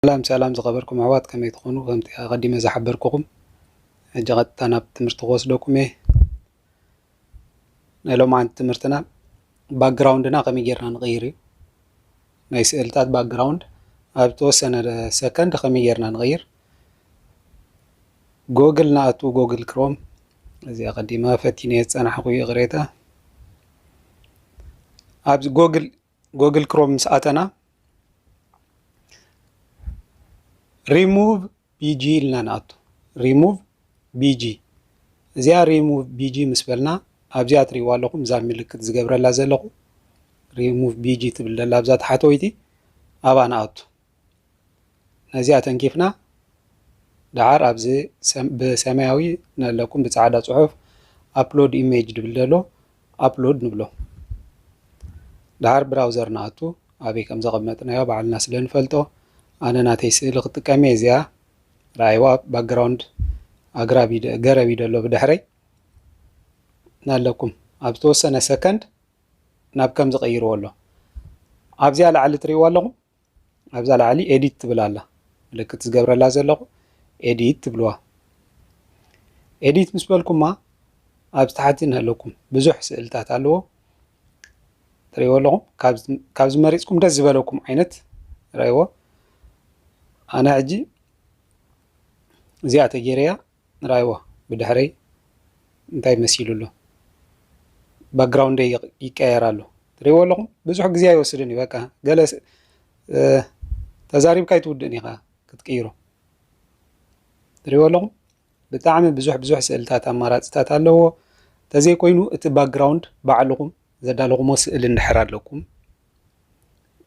ሰላም ሰላም ዝኸበርኩም ኣሕዋት፣ ከመይ ትኾኑ? ከምቲ ኣቐዲመ ዝሓበርኩኹም፣ ሕጂ ቀጥታ ናብ ትምህርቲ ክወስደኩም እየ። ናይ ሎማዓንቲ ትምህርትና ባክግራውንድና ከመይ ጌርና ንቕይር እዩ። ናይ ስእልታት ባክግራውንድ ኣብ ተወሰነ ሰከንድ ከመይ ጌርና ንቕይር። ጎግል ንኣቱ፣ ጎግል ክሮም። እዚ ኣቐዲመ ፈቲነ ዝጸናሕኩ፣ ይቕሬታ። ኣብዚ ጎግል፣ ጎግል ክሮም ምስ ኣተና ሪሙቭ ቢጂ ኢልና ንኣቱ። ሪሙቭ ቢጂ። እዚኣ ሪሙቭ ቢጂ ምስ በልና ኣብዚኣ ትሪእዋ ኣለኹም፣ እዛ ምልክት ዝገብረላ ዘለኹ ሪሙቭ ቢጂ ትብል ዘላ ኣብዛ ታሕተወይቲ፣ ኣብኣ ንኣቱ። ነዚኣ ተንኪፍና ደሓር ኣብዚ ሰም-፣ ብሰማያዊ ነለኩም ብጻዕዳ ጽሑፍ ኣፕሎድ ኢሜጅ ድብል ዘሎ ኣፕሎድ ንብሎ። ደሓር ብራውዘር ንኣቱ፣ ኣበይ ከም ዘቐመጥናዮ ባዕልና ስለ ንፈልጦ፣ ኣነ ናተይ ስእሊ ክጥቀም እየ። እዚኣ ረኣይዋ፣ ባክግራውንድ ኣግራብ እዩ ደ-፣ ገረብ እዩ ዘሎ ብድሕረይ። ናለኩም ኣብ ዝተወሰነ ሰከንድ ናብ ከም ዝቐይርዎ ኣሎ። ኣብዚኣ ላዕሊ ትርእይዋ ኣለኹም፣ ኣብዛ ላዕሊ ኤዲት ትብል ኣላ፣ ምልክት ዝገብረላ ዘለኹ ኤዲት ትብልዋ። ኤዲት ምስ በልኩማ ኣብ ታሕቲ ናለኩም ብዙሕ ስእልታት ኣለዎ፣ ትርእይዎ ኣለኹም። ካብዚ፣ ካብዚ መሪጽኩም ደስ ዝበለኩም ዓይነት ረእይዎ። ኣነ ሕጂ እዚኣ ተጌረያ፣ ንራእይዎ ብድሕረይ እንታይ መሲሉ ኣሎ። ባክግራውንደይ ይቀየር ኣሎ። ትርእይዎ ኣለኹም፣ ብዙሕ ግዜ ኣይወስድን እዩ። በቃ ገለ ስ-፣ እ፣ ተዛሪብካ ኣይትውድእን ኢኻ ክትቅይሮ። ትርእይዎ ኣለኹም፣ ብጣዕሚ ብዙሕ ብዙሕ ስእልታት ኣማራፅታት ኣለዎ። ተዘይኮይኑ እቲ ባክግራውንድ ባዕልኹም ዘዳለኹሞ ስእሊ እንድሕር ኣለኩም፣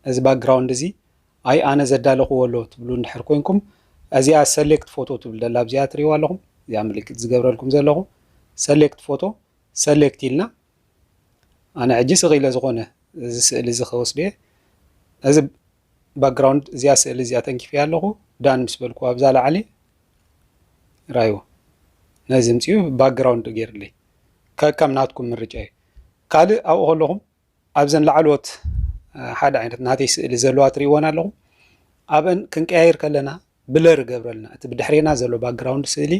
እዚ ባክግራውንድ እዚ ኣይ ኣነ ዘዳለኽዎ ኣሎ ትብሉ እንድሕር ኮይንኩም፣ እዚኣ ሰሌክት ፎቶ ትብል ዘላ ኣብዚኣ ትርእይዋ ኣለኹም። እዚኣ ምልክት ዝገብረልኩም ዘለኹ ሰሌክት ፎቶ ሰሌክት ኢልና፣ ኣነ ሕጂ ስቕ ኢለ ዝኾነ እዚ ስእሊ እዚ ከወስደ፣ እዚ ባክግራውንድ እዚኣ ስእሊ እዚኣ ተንኪፈያ ኣለኹ። ዳን ምስ በልኩ ኣብዛ ላዕሊ ራይዎ ነዚ ምፅኡ ባክግራውንድ ገይርለይ። ከከም ናትኩም ምርጫ እዩ። ካልእ ኣብኡ ከለኹም ኣብዘን ላዕለዎት፣ እ፣ ሓደ ዓይነት ናተይ ስእሊ ዘለዋ ትርእይወን ኣለኹም። ኣብአን ክንቀያይር ከለና ብለር ይገብረልና። እቲ ብድሕሬና ዘሎ ባክግራውንድ ስእሊ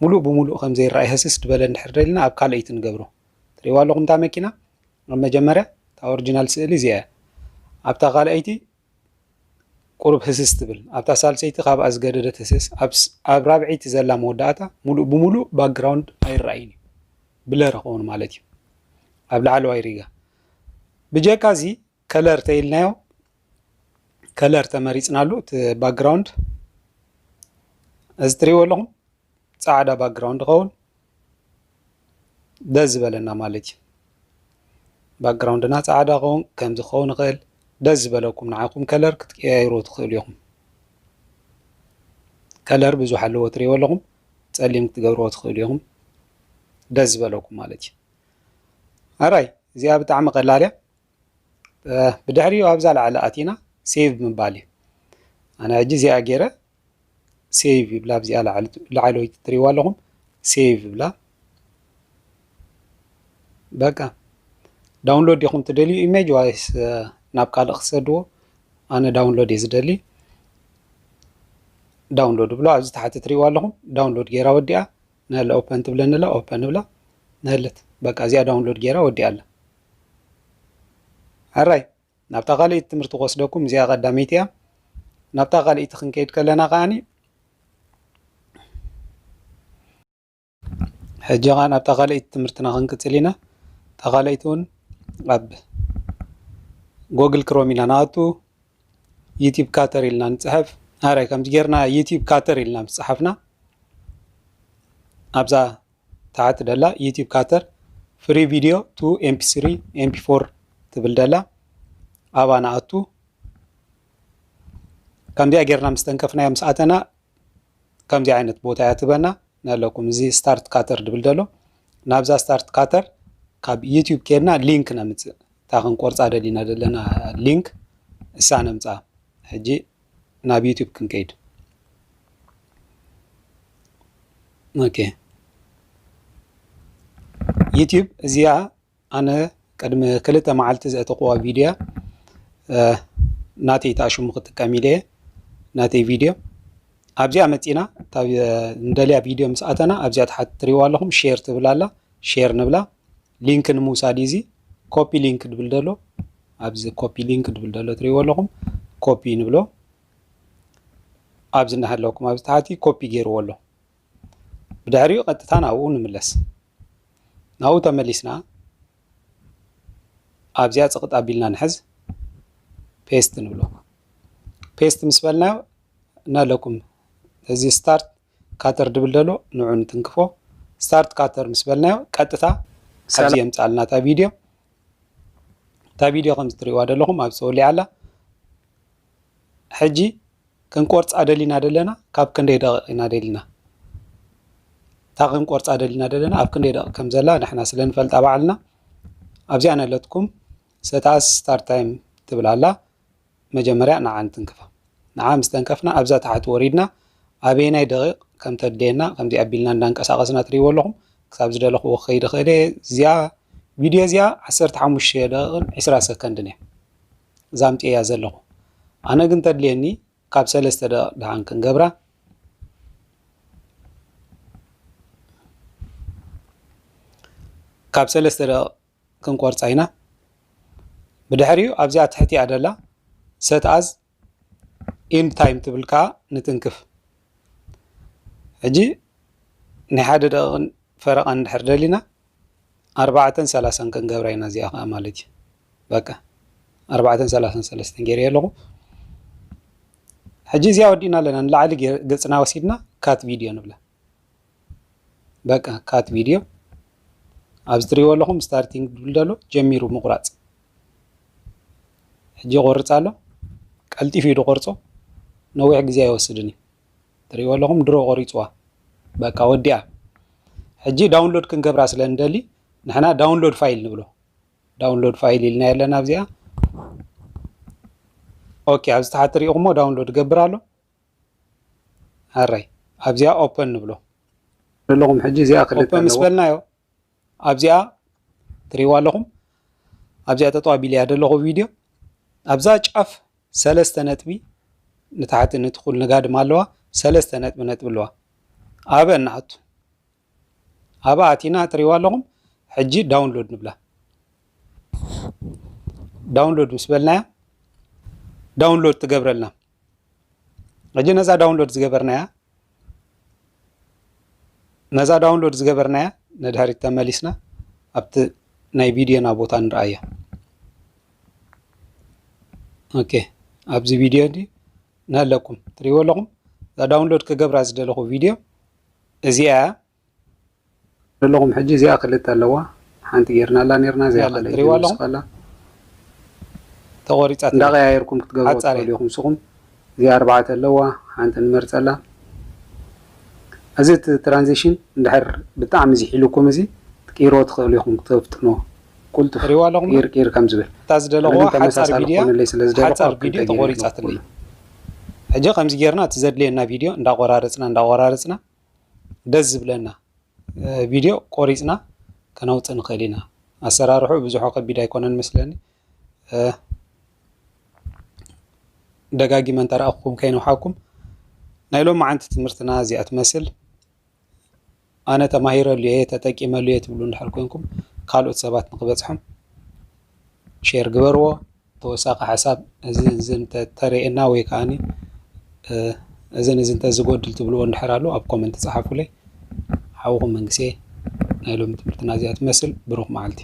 ሙሉእ ብሙሉእ ከም ዘይረኣይ ህስስ ዝበለ እንድሕር ደሊና ኣብ ካልኣይቲ ንገብሮ። ትርእይዋ ኣለኹም እታ መኪና ኣብ መጀመርያ እታ ኦሪጂናል ስእሊ እዚኣ እያ። ኣብታ ካልኣይቲ ቁሩብ ህስስ ትብል። ኣብታ ሳልሰይቲ ካብኣ ዝገደደት ህስስ። ኣብ ስ-፣ ኣብ ራብዐይቲ ዘላ መወዳእታ ሙሉእ ብሙሉእ ባክግራውንድ ኣይረኣይን እዩ። ብለር ክኸውን ማለት እዩ። ኣብ ላዕለዋይ ሪጋ። ብጀካ እዚ ከለር ተይልናዮ፣ ከለር ተመሪጽናሉ፣ እቲ ባክግራውንድ እዚ ትርእይዎ ኣለኹም፣ ጻዕዳ ባክግራውንድ ክኸውን ደስ ዝበለና ማለት እዩ። ባክግራውንድና ጻዕዳ ክኸውን፣ ከምዚ ክኸውን ይኽእል። ደስ ዝበለኩም ንዓኹም ከለር ክትቀያይሩ ትኽእሉ ኢኹም። ከለር ብዙሕ ኣለዎ፣ ትርእይዎ ኣለኹም፣ ጸሊም ክትገብርዎ ትኽእሉ ኢኹም፣ ደስ ዝበለኩም ማለት እዩ። ኣራይ፣ እዚኣ ብጣዕሚ ቀላል እያ። እ፣ ብድሕሪኡ ኣብዛ ላዕሊ ኣቲና ሴቭ ምባል እዩ። ኣነ ሕጂ እዚኣ ገይረ ሴቭ ይብላ፣ ኣብዚኣ ላዕሊ፣ ላዕለወይቲ ትርእይዋ ኣለኹም፣ ሴቭ ይብላ። በቃ ዳውንሎድ ዲኹም ትደልዩ ኢሜጅ ዋይስ፣ እ፣ ናብ ካልእ ክሰድዎ? ኣነ ዳውንሎድ እየ ዝደሊ። ዳውንሎድ ብሎ ኣብዚ ታሕቲ ትርእይዋ ኣለኹም፣ ዳውንሎድ ገይራ ወዲኣ። ነለ ኦፐን ትብለኒ ኣላ፣ ኦፐን እብላ። ነለት በቃ እዚኣ ዳውንሎድ ገይራ ወዲኣ ኣላ። ኣራይ ናብታ ካልኣይቲ ትምህርቲ ክወስደኩም፣ እዚኣ ቀዳመይቲ እያ። ናብታ ካልኣይቲ ክንከይድ ከለና ከዓኒ፣ ሕጂ ኸዓ ናብታ ካልኣይቲ ትምህርትና ክንቅጽል ኢና። እታ ካልኣይቲ እውን ኣብ ጎግል ክሮም ኢና ንኣቱ፣ ዩቲዩብ ካተር ኢልና ንጽሕፍ። ኣራይ ከምዚ ጌርና ዩቲዩብ ካተር ኢልና ምስ ጸሓፍና፣ ኣብዛ ታሕቲ ደላ ዩቲዩብ ካተር ፍሪ ቪድዮ ቱ ኤምፒ ስሪ ኤምፒ ፎር ትብል ደላ፣ ኣብኣ ንኣቱ። ከምዚኣ ጌርና ምስ ተንከፍናዮ ምስ ኣተና፣ ከምዚ ዓይነት ቦታ እያ ትበና። ነለኩም እዚ ስታርት ካተር ድብል ደሎ፣ ናብዛ ስታርት ካተር ካብ ዩቲዩብ ኬድና ሊንክ ነምጽእ። እታ ክንቆርጻ ደሊና ዘለና ሊንክ እሳ ነምጽኣ። ሕጂ ናብ ዩቲዩብ ክንከይድ። ኦኬ። ዩቲዩብ እዚኣ ኣነ ቅድሚ ክልተ መዓልቲ ዘእተኽዋ ቪድዮ፣ እ፣ ናተይ እታ ሽሙ ክጥቀም ኢለ እየ። ናተይ ቪድዮ ኣብዚኣ መፂና፣ ንደልያ ቪድዮ ምስ ኣተና ኣብዚኣ ተሓት ትሪዋ ኣለኹም፣ ሼር ትብል ኣላ። ሼር ንብላ። ሊንክ ንምውሳድ እዚ ኮፒ ሊንክ ድብል ደሎ፣ ኣብዚ ኮፒ ሊንክ ድብል ደሎ ትሪዎ ኣለኹም፣ ኮፒ ንብሎ። ኣብዚ እናሃለኩም ኣብዚ ታሕቲ ኮፒ ገይርዎ ኣሎ። ብድሕሪኡ ቀጥታ ናብኡ ንምለስ። ናብኡ ተመሊስና ኣብዚኣ ጽቕጥ ኣቢልና ንሕዝ፣ ፔስት ንብሎ። ፔስት ምስ በልናዮ እናለኩም እዚ ስታርት ካተር ድብል ደሎ ንዑ ንትንክፎ። ስታርት ካተር ምስ በልናዮ ቀጥታ ኣብዚ የምጻልና እታ ቪድዮ። እታ ቪድዮ ከም ትሪእዋ ዘለኹም ኣብዚ ተወሊዓ ኣላ። ሕጂ ክንቆርጻ ደሊና ደለና ካብ ክንደይ ደቂቕ ኢና ደሊና? እታ ክንቆርጻ ደሊና ደለና ኣብ ክንደይ ደቂቕ ከም ዘላ ንሕና ስለ ንፈልጣ ባዕልና ኣብዚኣ ነለትኩም set as start time ትብል ኣላ። መጀመርያ ንዓ ንትንክፋ። ንዓ ምስ ተንከፍና ኣብዛ ታሕቲ ወሪድና ኣበየናይ ደቂቕ ከም ተድልየና ከምዚ ኣቢልና እንዳንቀሳቐስና ትሪእዎ ኣለኹም። ክሳብ ዝደለኽዎ ክኸይድ ይኽእል እየ። እዚኣ ቪድዮ እዚኣ ዓሰርተ ሓሙሽተ ደቂቕን ዕስራ ሰከንድን እያ እዛ ኣምፅኤያ ዘለኹ። ኣነ ግን ተድልየኒ ካብ ሰለስተ ደቂቕ ደሓን ክንገብራ። ካብ ሰለስተ ደቂቕ ክንቆርጻ ኢና። ብድሕሪኡ ኣብዚኣ ትሕቲኣ ደላ set as end time ትብል ከኣ ንትንክፍ። ሕጂ ናይ ሓደ ደቂቕን ፈረቓን እንድሕር ደሊና ኣርባዕተን ሰላሳን ክንገብራ ኢና እዚኣ ከኣ ማለት እዩ። በቃ ኣርባዕተን ሰላሳን ሰለስተን ገይረዮ ኣለኹ። ሕጂ እዚኣ ወዲእና ኣለና። ንላዕሊ ገ-፣ ገጽና ወሲድና ካት ቪድዮ ንብላ። በቃ ካት ቪድዮ። ኣብዚ ትሪእዎ ኣለኹም ስታርቲንግ ድብል ደሎ ጀሚሩ ምቑራጽ። ሕጂ ይቆርጽ ኣሎ። ቀልጢፉ እዩ ዝቆርጾ። ነዊሕ ግዜ ኣይወስድን እዩ። ትሪእዎ ኣለኹም ድሮ ቆሪጽዋ። በቃ ወዲኣ። ሕጂ ዳውንሎድ ክንገብራ ስለ ንደሊ ንሕና ዳውንሎድ ፋይል ንብሎ። ዳውንሎድ ፋይል ኢልና ኣለና ኣብዚኣ። ኦኬ፣ ኣብዚ ታሕቲ ትሪእኹሞ ዳውንሎድ ገብር ኣሎ። ኣራይ ኣብዚኣ ኦፐን ንብሎ። ዘለኹም ሕጂ እዚኣ ክልተ ኦፐን ምስ ኣለዎ። በልናዮ ኣብዚኣ ትሪእዋ ኣለኹም። ኣብዚኣ ጠጠው ኣቢለያ ዘለኹ ቪድዮ ኣብዛ ጫፍ ሰለስተ ነጥቢ ንታሕቲ ንትኹል ንጋድም ኣለዋ። ሰለስተ ነጥቢ ነጥቢ ኣለዋ። ኣበ እናኣቱ ኣበ ኣቲና ትሪእዋ ኣለኹም። ሕጂ ዳውንሎድ ንብላ። ዳውንሎድ ምስ በልናያ ዳውንሎድ ትገብረልና። ሕጂ ነዛ ዳውንሎድ ዝገበርናያ ነዛ ዳውንሎድ ዝገበርናያ ንድሕሪት ተመሊስና ኣብቲ ናይ ቪድዮና ቦታ ንርኣያ። ኦኬ፣ ኣብዚ ቪድዮ እንዲ ንህለኩም ትሪእዎ ኣለኹም። እዛ ዳውንሎድ ክገብራ ዝደለኹ ቪድዮ እዚኣ እያ። ዘለኹም ሕጂ እዚኣ ክልተ ኣለዋ። ሓንቲ ጌርናላ ኔርና፣ እዚኣ ያላ፣ ካልኣይቲ ትሪእዋ ኣለኹም? ንውስኸላ። ተቖሪጻ ትብል። እንዳቐያየርኩም ክትገብርዎ ሓጻር እያ። ትኽእሉ ኢኹም ንስኹም። እዚኣ ኣርባዕተ ኣለዋ፣ ሓንቲ ንመርጸላ። እዚ እቲ ትራንዚሽን እንድሕር ብጣዕሚ ዝሒሉኩም እዚ ክትቅይርዎ ትኽእሉ ኢኹም፣ ክተፍጥንዎ። ቁልጡፍ ትሪእዋ ኣለኹም? ቅይር ቅይር ከም ዝብል። እታ ዝደለኽዋ ኣነ ግን ሓጻር ተመሳሳሊ ቪድዮ፣ ክኾነለይ ስለ ዝደለኹ ሓጻር ኣብ ክልተ ቪድዮ ጌረ ተቖሪጻትለይ። ይኸፍሎ። ሕጂ ከምዚ ጌርና እቲ ዘድልየና ቪድዮ እንዳቆራረጽና፣ እንዳቆራረጽና ደስ ዝብለና እ፣ ቪድዮ ቆሪጽና ከነውጽእ ንኽእል ኢና። ኣሰራርሑ ብዙሕ ከቢድ ኣይኮነን መስለኒ። እ፣ ደጋጊመ እንተረኣኹኩም ከይነውሓኩም፣ ናይ ሎማዓንቲ ትምህርትና እዚኣ ትመስል። ኣነ ተማሂረሉ እየ፣ ተጠቂመሉ እየ ትብሉ እንድሕር ኮንኩም፣ ካልኦት ሰባት ንኽበጽሖም ሼር ግበርዎ። ተወሳኺ ሓሳብ እዚ፣ እዚ እንተተርእየና ወይ ከኣኒ፣ እ፣ እዝን እዚ እንተዝጎድል ትብልዎ እንድሕር ኣሎ ኣብ ኮመንት ጸሓፉለይ። ሓውኹም መንግስቴ፣ ናይ ሎሚ ትምህርትና እዚኣ ትመስል። ብሩኽ መዓልቲ።